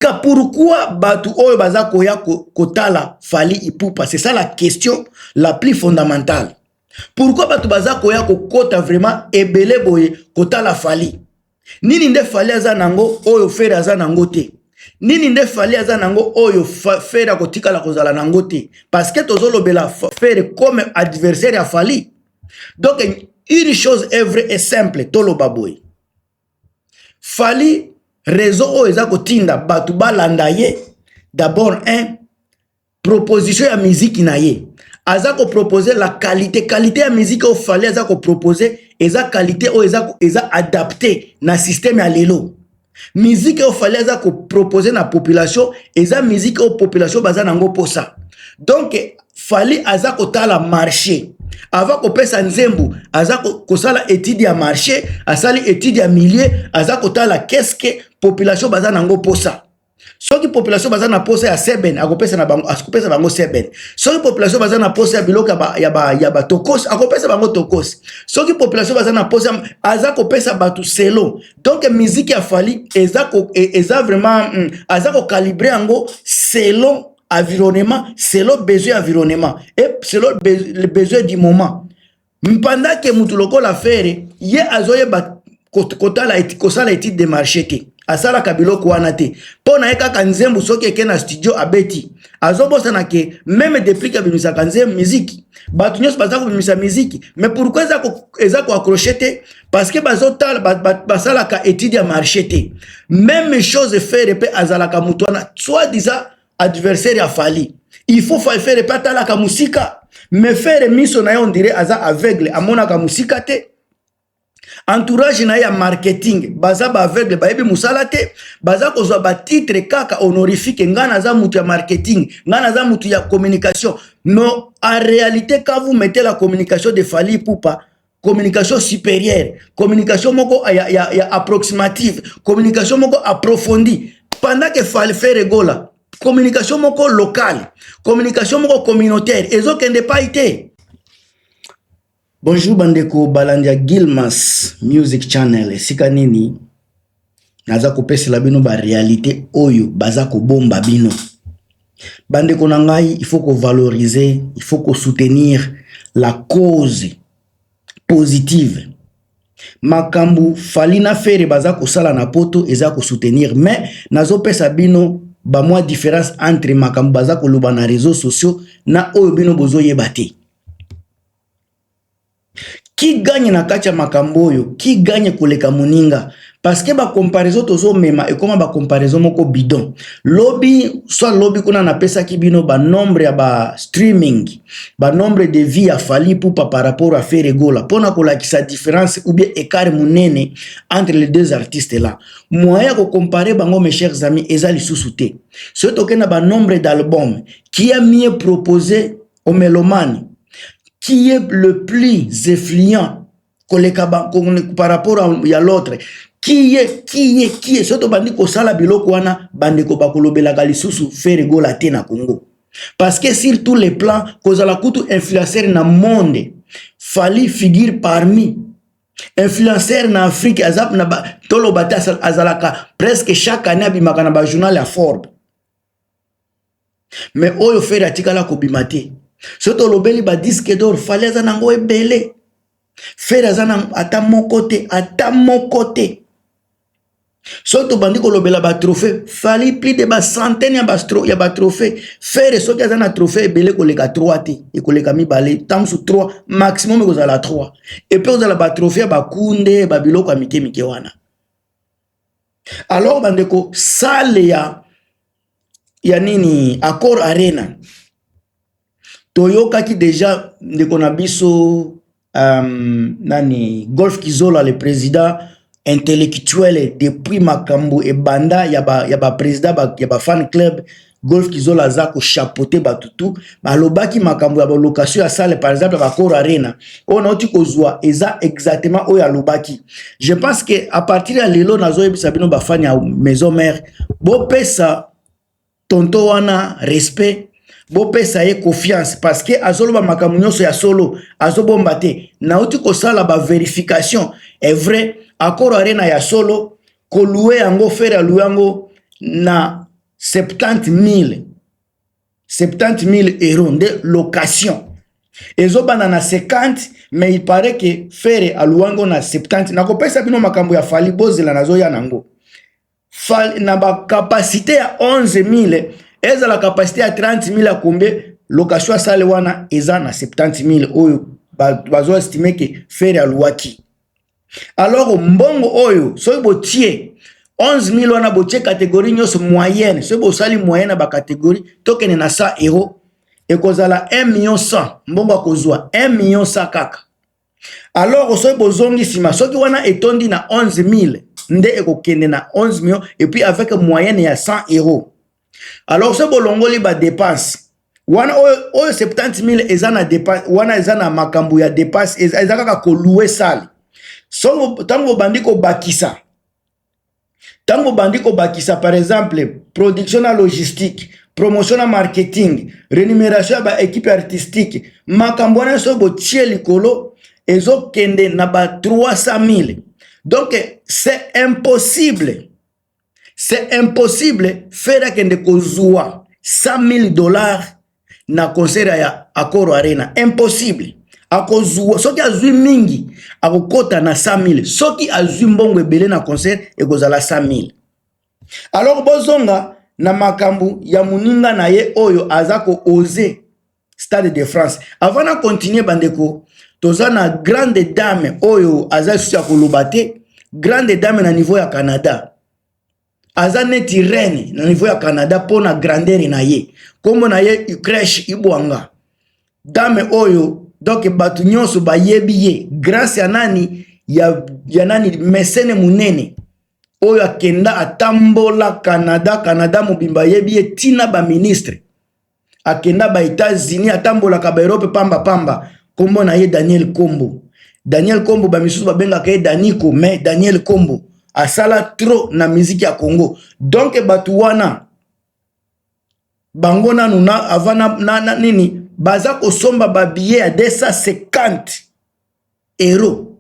Pourquoi bato oyo baza koya kotala Fally Ipupa? C'est ça la question la plus fondamentale. Pourquoi bato baza koya kokota vraiment ebele boye kotala Fally? Nini nde Fally aza nango oyo Ferre aza nango te? Nini nde Fally aza nango oyo Ferre akotikala kozala nango te? Parce que tozolobela Ferre comme adversaire ya Fally. Donc une chose est vraie et simple, toloba boye: Fally, raison oyo eza kotinda bato balanda ye, d'abord un, proposition ya miziki na ye. Aza kopropose la qualité. Qualité ya miziki oyo Fally aza kopropose eza qualité oyo eza adapté na système ya lelo. Miziki oyo Fally aza kopropose na population eza miziki oyo population baza nango mposa. Donc Fally aza kotala marché avant kopesa nzembo, aza kosala étude ya marché, asali étude ya milieu, aza kotala qu'est-ce que population baza nango mposa. Soki population baza na posa ya seben, akopesa na bango, akopesa bango seben. Soki population baza na posa ya biloko ya batokos, akopesa bango tokos. Soki population baza na posa, aza kopesa bato selo. Donc musique ya Fally eza vraiment aza kocalibrer yango selon environnement, selon besoin environnement et selon le besoin du moment. Mpanda ke mutu lokola Ferre, ye azoyeba kotala, kosala étude de marché te, asalaka biloko wana te. Mpo na ye kaka nzembo, soki eke na studio, abeti. Azobosana ke même depuis abimisaka nzembo, miziki, bato nyonso baza kobimisa miziki. Mais pourquoi eza koaccrocher te? Parce que bazotala, basalaka étude ya marché te. Même chose, Ferre mpe azalaka motu wana, soit disant adversaire ya Fally. Il faut Ferre mpe atalaka mosika, mais Ferre, miso na ye, on dirait aza aveugle, amonaka mosika te. Entourage na ye ya marketing baza baaveugle, bayebi mosala te, baza kozwa batitre kaka honorifique: ngai naza mutu ya marketing, ngai naza mutu ya communication. Mais en réalité, quand vous mettez la communication de Fally Ipupa, communication supérieure, communication moko ya approximative, communication moko approfondie, pendant que Fally, Ferre Gola, communication moko locale, communication moko communautaire, ezokende pai te. Bonjour bandeko balandi ya Gilmas Music Channel. Esika nini naza kopesela bino baréalité oyo baza kobomba bino. Bandeko na ngai, il faut kovaloriser, il faut kosoutenir la cause positive. Makambo Fally na Ferre baza kosala na Poto eza kosoutenir, mais nazopesa bino bamwa différence entre makambo baza koloba na réseaux sociaux na oyo bino bozoyeba te. Qui gagne na kati ya makambo oyo? Qui gagne koleka moninga? Parce que bacomparaison tozomema ekóma bacomparaison moko bidon. Lobi, soit lobi kuna, napesaki bino banombre ya bastreaming, banombre de vues ya Fally Ipupa par rapport à Ferre Gola, mpona kolakisa différence ou bien écart monene entre les deux artistes là. Moyen ya kocomparer bango, mes chers amis, eza lisusu te. Soki tokende na banombre d'album, qui a mieux proposé au mélomane, qui est le plus influent koleka par rapport ya l'autre, qui est, qui est, qui est, soki tobandi kosala biloko wana, bandeko, bakolobelaka lisusu Ferre Gola te na Congo. Parce que sur tous les plans, kozala kutu influenceur na monde, Fally figure parmi influenceur na Afrique. Aza na toloba te, azalaka presque chaque année abimaka na bajournal ya Forbes. Mais oyo Ferre atikala kobima te. Soki tolobeli badisque d'or, Fally aza nango ebele, Ferre aza na ata moko te, ata moko te. Soki tobandi kolobela batrophée, Fally plus de bacentaine ya batrophée. Ferre soki aza na trophée ebele koleka 3 te, ekoleka mibale, ntango mosusu 3 maximum, ekozala 3. Et puis kozala batrophée ya bakunde, babiloko ya mike mike wana. Alors bandeko, salle ya nini, Accor Arena, toyokaki déjà ndeko na biso nani, Golf Kizola, le président intellectuel. Depuis makambo ebanda ya baprésident ba, ya bafan club, Golf Kizola aza kochapeauter bato tu. Balobaki makambo ya balocation ya salle, par exemple ya baAccor Arena oyo nauti kozwa, eza exactement oyo alobaki. Je pense que à partir ya lelo, nazoyebisa bino, bafani ya Maison Mère, bopesa tonto wana respect, bopesa ye confiance, parce que azoloba makambo nyonso ya solo, azobomba te. Nauti kosala bavérification, est vrai, Accor Arena ya solo, kolouer yango, Ferre alouer yango na 70 000, 70 000 euros nde location. Ezobanda na 50, mais il paraît que Ferre aluwango na 70. Nakopesa bino makambo ya Fally, bozela, nazoya nango. Na bacapacité ya 11 000, ezala capacité ya 30 000 ya combien, location ya salle wana eza na 70 000 oyo bazoestime ke Ferre aluwaki. Alors mbongo oyo, soki botie 11 000 wana, botie catégorie nyonso moyenne, soki bosali moyenne na bacatégorie, tokende na 100 euro, ekozala 1 million 100. Mbongo akozwa 1 million 100 kaka. Alors soki bozongi nsima, soki wana etondi na 11 000, nde ekokende na 11 millions et puis avec moyenne ya 100 euros. Alors soki bolongoli badépense wana oyo 70 000 eza na dépense wana, eza na makambo ya dépense, eza kaka kolouer salle. Ntango bobandi kobakisa, ntango bobandi kobakisa par exemple production na logistique, promotion na marketing, rémunération ya baéquipe artistique, makambo wana nyonso botie likolo, ezokende na ba 300 000. Donc c'est impossible, c'est impossible Ferre akende kozwa 100 000 $ na concert ya Accor Arena. Impossible. Akozwa, soki azwi mingi, akokɔta na 100 000. Soki azwi mbongo ebele na concert, ekozala 100 000. Alors bozonga na makambo ya moninga na ye oyo aza kooser Stade de France. Avant na continue, bandeko, toza na grande dame oyo aza lisusu ya koloba te, grande dame na niveau ya Canada, aza neti reine na niveau ya Canada mpo na grandeur na ye. Nkombo na ye Ucreche Ibwanga. Dame oyo, donc bato nyonso bayebi ye grâce ya nani? Ya nani? Mécène monene oyo akenda atambola Canada, Canada mobimba ayebi ye, ntina baministre, akenda ba États-Unis, atambolaka baEurope pambapamba. Nkombo na ye Daniel Kombo. Daniel Kombo, bamisusu babengaka ye Daniko, mais Daniel Kombo asala trop na miziki ya Congo. Donc bato wana bango nanu na avant na nini, baza kosomba babillet ya 250 euro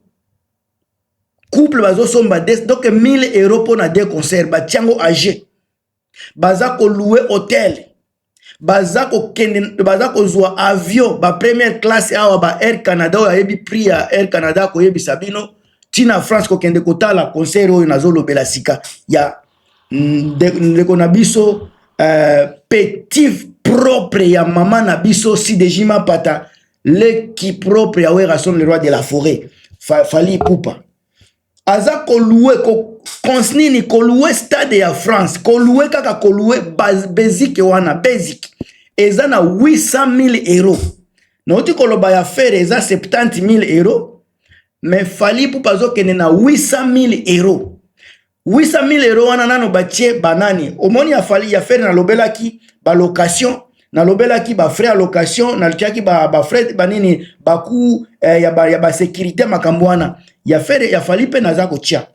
couple, bazosomba donc 1000 euro mpo na deux concert. Batiango age, baza kolouer hôtel, baza kokende, baza kozwa avion bapremière classe awa, ba Air Canada. Oyo ayebi prix ya Air Canada koyebisa bino, ntina France kokende kotala concert oyo nazolobela sika ya ndeko na biso, petit propre ya mama na biso CDJ Mapata, leki propre ya Werrason, le roi de la forêt, Fally Ipupa. Aza kolouer nini? Kolouer stade ya France, kolouer kaka, kolouer basique wana, basique eza na 800 000 euros. Nauti koloba ya Ferre eza 70 000 euros, mais Fally Ipupa azokende na 800 000 euros. 800 000 euros wana nano batie banani? Omoni, ya Fally, ya Ferre nalobelaki balocation, nalobelaki bafrais ya location, natiaki bafrais banini, bacoût ya basécurité, makambo wana ya Ferre. Ya Fally mpe naza kotia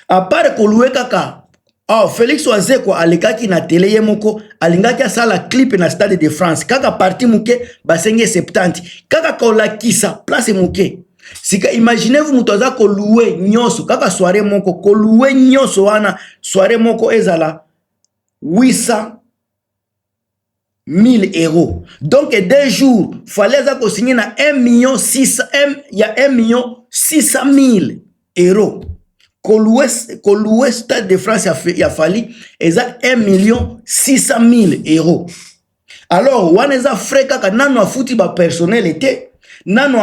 à part kolouer kaka. Oh, Félix Wazekwa alekaki na télé ye moko, alingaki asala clip na Stade de France, kaka partie moke, basengi 70 kaka kolakisa place moke. Sika imaginez-vous, moto aza kolouer nyonso kaka soirée moko, kolouer nyonso wana soirée moko ezala 800 1000 euros. Donc 2 jours, Fally aza kosigner na 1 million 6 M, ya 1 million 600 000 euros. Kolouer Stade de France ya Fally eza 1 million 600 000 euros. Alors wana eza frais kaka, nano afuti bapersonnel te, nano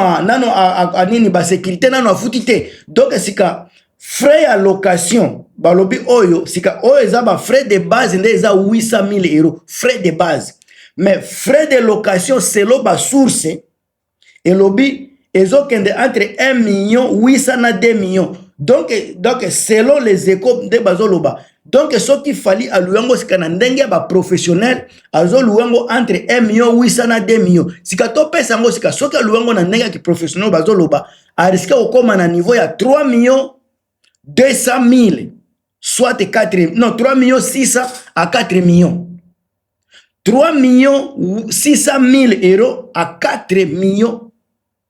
anini, basécurité nano afuti te. Donc sika frais ya location balobi oyo sika oyo eza bafrais de base nde eza 800 000 euros, frais de base. Mais frais de location, selon basource elobi, ezokende entre 1 million 800 na 2 millions. Donc selon les Échos nde bazoloba. Donc soki Fally alouer yango sika na ndenge ya baprofessionnel, azolouer yango entre 1 million 800 na 2 millions. Sika topesa yango sika, soki alouer yango na ndenge ya kiprofessionnel, bazoloba arisquer kokóma na niveau ya 3 millions 200 000, soit 4, non, 3 millions 600 à 4 millions, 3 millions 600 000 euros à 4 millions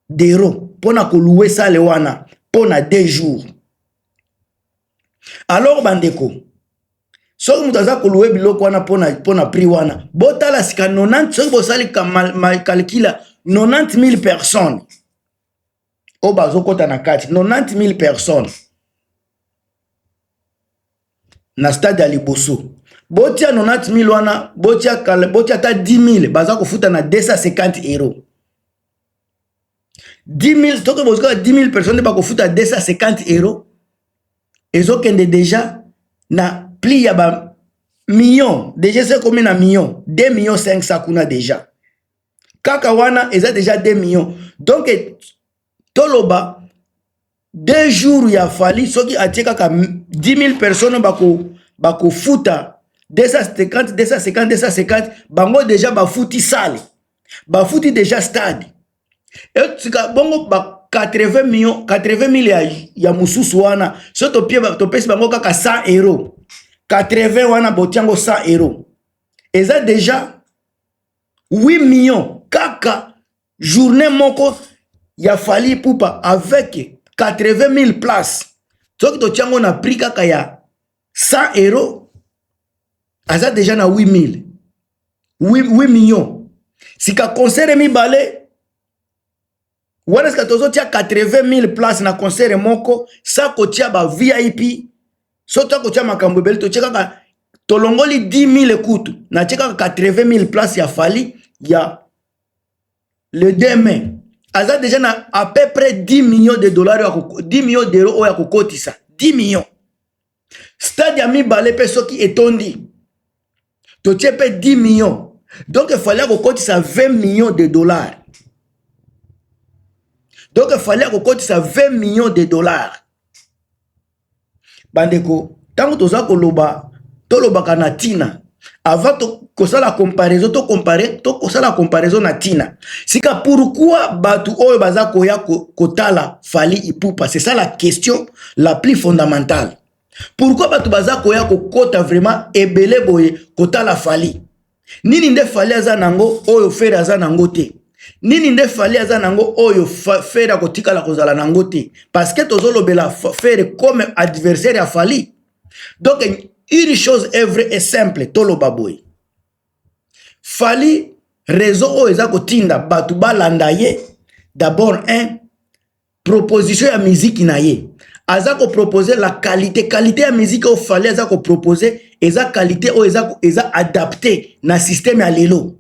d'euros mpona kolouer salle wana mpona 2 jours. Alors bandeko, Soki moto aza kolouer biloko wana mpona prix wana, botala sika 90, soki bosali calcul ya 90 000 personnes oyo bazokɔta na kati, 90 000 personnes na stade ya liboso, botia 90 000 wana, botia ata 10 000, baza kofuta na 250 euro. 10 000, soki bozokaka 10 000 personnes nde bakofuta 250 euro, ezokende déjà na prix ya ba million. Déjà ese ekomi na million, 2 millions 500 kuna déjà. Kaka wana eza déjà 2 millions. Donc toloba 2 jours ya Fally, soki atie kaka 10 000 personnes bakofuta 250, 250, 250, bango déjà bafuti salle, bafuti déjà stade. Etika bongo ba 80 millions, 80 000 ya mosusu wana, so topesi bango kaka 100 euro, 80 wana botiango 100 euro, eza déjà 8 millions kaka journée moko ya Fally Ipupa avec 80 000 places. Soki totiango na prix kaka ya 100 euro, aza déjà na 8 000, 8 millions. Sika concert mibale wana, sika tozotia 80 000 place na concert moko, sa kotia ba VIP, so toya kotia makambo ebele. Totie kaka, tolongoli 10 000 kutu, natie kaka 80 000 place ya Fally ya le 2 mai, aza déjà na à peu près 10 millions de dollars, 10 millions d'euros oyo akokotisa, 10 millions. Stade ya mibale mpe soki etondi, totie mpe 10 millions. Donc Fally akokotisa 20 millions de dollars. Donc Fally akokotisa 20 millions de dollars. Bandeko, ntango toza koloba, tolobaka na ntina. Avant kosala comparaison, tocomparer, tokosala comparaison na ntina. Sika pourquoi bato oyo baza koya kotala Fally Ipupa? C'est ça la question la plus fondamentale. Pourquoi bato baza koya kokota vraiment ebele boye kotala Fally? Nini nde Fally aza nango oyo Ferre aza nango te? Nini nde Fally aza nango oyo Ferre akotikala kozala nango te? Parce que tozolobela Ferre comme adversaire ya Fally. Donc une chose est vraie et simple, toloba boye: Fally, raison oyo eza kotinda bato balanda ye, d'abord un, proposition ya miziki na ye. Aza kopropose la qualité. Qualité ya miziki oyo Fally aza kopropose eza qualité oyo eza adapté na système ya lelo.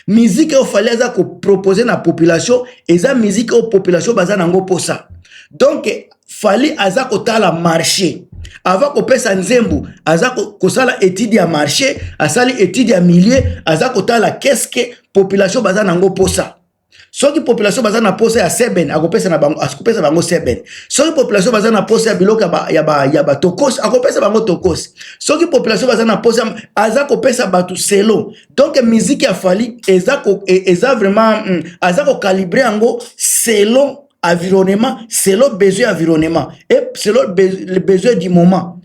Miziki oyo Fally aza kopropose na population eza miziki oyo population baza nango mposa. Donc Fally aza kotala marché. Avant kopesa nzembo, aza kosala étude ya marché, asali étude ya milieu, aza kotala qu'est-ce que population baza nango mposa. Soki population baza na posa ya seben, akopesa na bango, akopesa bango seben. Soki population baza na posa ya biloko ya batokosi, akopesa bango tokosi. Soki population baza na posa, aza kopesa bato selo. Donc musique ya Fally eza vraiment aza kocalibrer yango selon environnement, selon besoin environnement et selon le besoin du moment.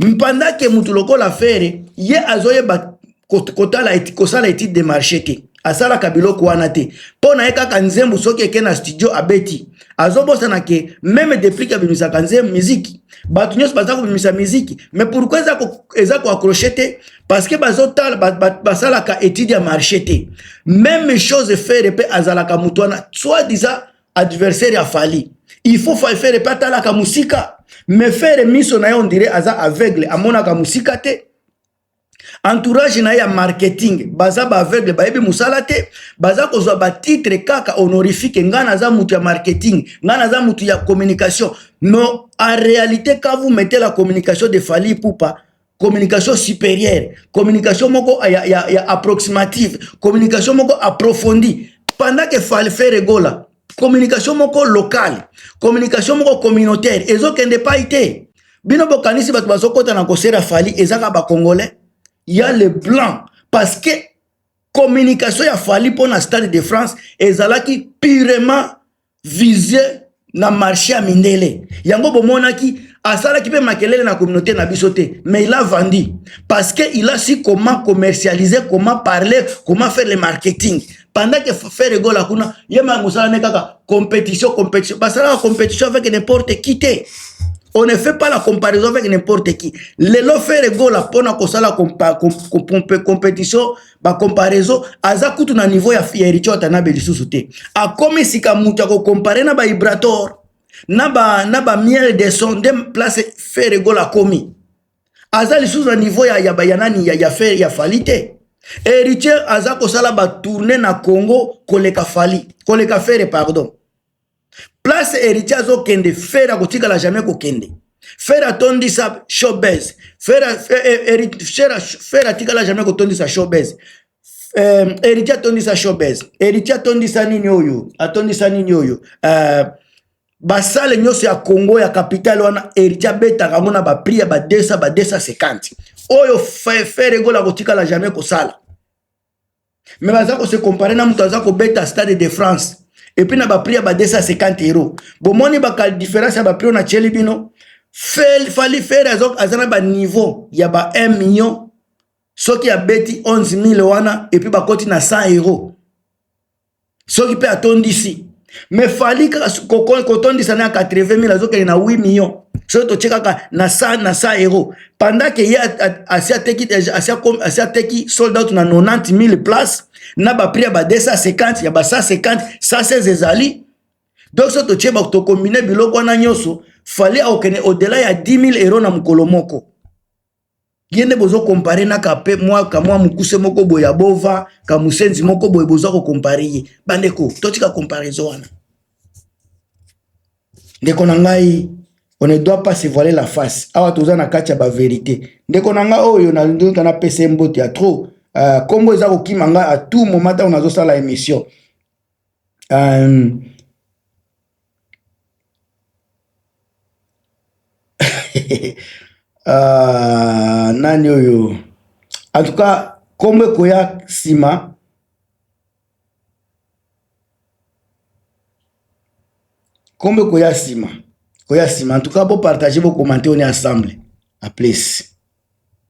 Mpanda ke mutu lokola Ferre, ye azoyeba kotala, kosala étude de marché te, asalaka biloko wana te. Mpo na ye kaka nzembo, soki eke na studio, abeti. Azobosana ke même Deplick abimisaka nzembo, miziki, bato nyonso baza kobimisa miziki. Mais pourquoi eza koaccrocher te? Parce que bazotala, basalaka étude ya marché te. Même chose, Ferre mpe azalaka motu wana, soit disant adversaire ya Fally. Il faut Ferre mpe atalaka mosika, mais Ferre, miso na ye on dirait aza aveugle, amonaka mosika te. Entourage na ye ya marketing baza baaveugle, bayebi mosala te, baza kozwa batitre kaka honorifique: ngai naza mutu ya marketing, ngai naza mutu ya communication. Mais en réalité, quand vous mettez la communication de Fally Ipupa, communication supérieure, communication moko ya approximative, communication moko approfondie, pendant que Fally, Ferre Gola, communication moko locale, communication moko communautaire, ezokende pai te. Bino bokanisi bato bazokɔta na concert ya Fally ezaka bacongolais? Ya le blanc, parce que communication ya Fally mpo na Stade de France ezalaki purement visé na marché ya mindele. Yango bomonaki asalaki mpe makelele na communauté na biso te, mais il a vendu parce que il a su comment commercialiser, comment parler, comment faire le marketing. Pendant que Ferre Gola kuna, ye ma mosala ne kaka compétition, compétition. Basalaka compétition avec n'importe qui te. On ne fait pas la comparaison avec n'importe qui. Lelo Ferre Gola pona kosala compétition, ba comparaison aza kutu na niveau ya Héritier Watanabe lisusu te. Akomi sika mutu ako comparer na ba Ibrator, na ba Miel de Son nde place Ferre Gola akomi. Aza lisusu na niveau ya nani ya Ferre, ya Fally te. Héritier aza kosala ba tournée na Congo koleka Fally, koleka Ferre, pardon. Place Héritier azokende, Ferre akotikala jamais kokende. Ferre atondisa Showbuzz, Ferre atikala jamais kotondisa Showbuzz. Héritier atondisa Showbuzz, Héritier atondisa nini oyo, atondisa nini oyo, basale nyonso ya Congo ya capitale wana. Héritier abetaka yango na ba prix ya ba 200, ba 250 oyo Ferre Gola akotikala jamais kosala. Mais baza kose comparer na moto aza kobeta Stade de France et puis na ba prix ya ba 250 euro. Bomoni baka différence ya ba prix oyo natieli bino. Fally, Ferre aza na ba niveau ya ba 1 million soki abeti 11 000 wana et puis bakoti na 100 euro soki mpe atondisi. Mais Fally kaka kotondisa na ya 80 000, azokende na 8 millions soki totie kaka na 100 euro, pendant que ye asi ateki sold out na 90 000 place na ba prix ya ba 250, ya ba 150, 116 ezali. Donc so totie, tokombine biloko wana nyonso, Fally akokende au-delà ya 10 000 euro na mokolo moko. Ye nde bozokompare na kape mwa kamwa mokuse moko boye ya bova kamusenzi moko boye, boza kokompare ye. Bandeko, totika comparaison wana. Ndeko na ngai, on ne doit pas se voiler la face. Awa toza na kati ya ba vérité. Ndeko na ngai oyo nalingi napesa ye mbote ya trop, nkombo eza kokima ngai à tout moment ntango nazosala émission. Nani oyo? En tout cas, nkombo ekoya nsima. Nkombo ekoya nsima, koya nsima. En tout cas, bopartage, bokommente, on est ensemble. À plus.